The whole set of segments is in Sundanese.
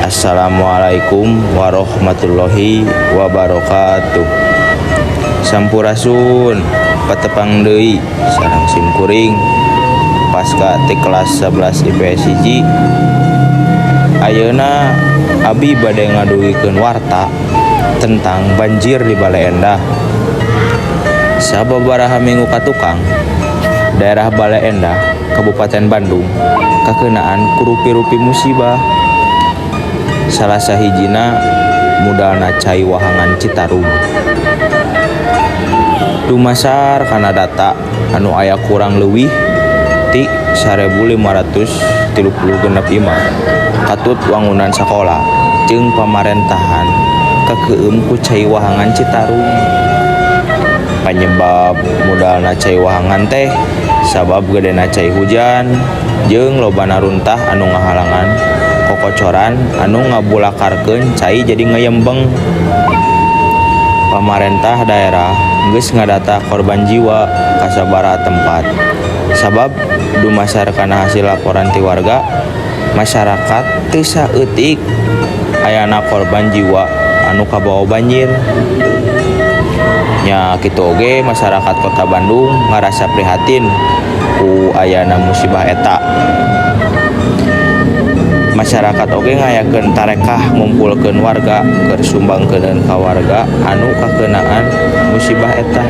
Assalamualaikum warahmatullahi wabarakatuh. Sampurasun, patepang deui sareng simkuring Pasca ti kelas 11 IPS 1. Ayeuna abi bade ngadugikeun warta tentang banjir di Baleendah. Sababaraha minggu katukang, daerah Baleendah, Kabupaten Bandung, kakeunaan ku rupi-rupi musibah. Salah sahijina mudalna cai wahangan Citarum. Dumasar kana data anu aya, kurang leuwih ti 1536 imah katut wangunan sakola jeung pamarentahan kakeueum ku cai wahangan Citarum. Panyebab mudalna cai wahangan teh sabab gedena cai hujan jeung lobana runtah anu ngahalangan kokocoran anu ngabulakarkeun cai jadi ngayembeng. Pamarentah daerah geus ngadata korban jiwa ka sababaraha tempat, sabab dumasar kana hasil laporan ti warga masyarakat, teu saeutik ayana korban jiwa anu kabawa banjir. Nya kitu oge masyarakat Kota Bandung ngarasa prihatin ku ayana musibah eta. Masyarakat oge ngayakeun tarekah, ngumpulkeun warga keur sumbangkeuneun ka warga anu kakeunaan musibah eta.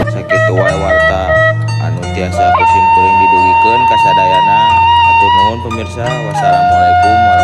Sakitu wae warta anu tiasa ku simkuring didugikeun ka sadayana. Hatur nuhun, pemirsa. Wassalamualaikum.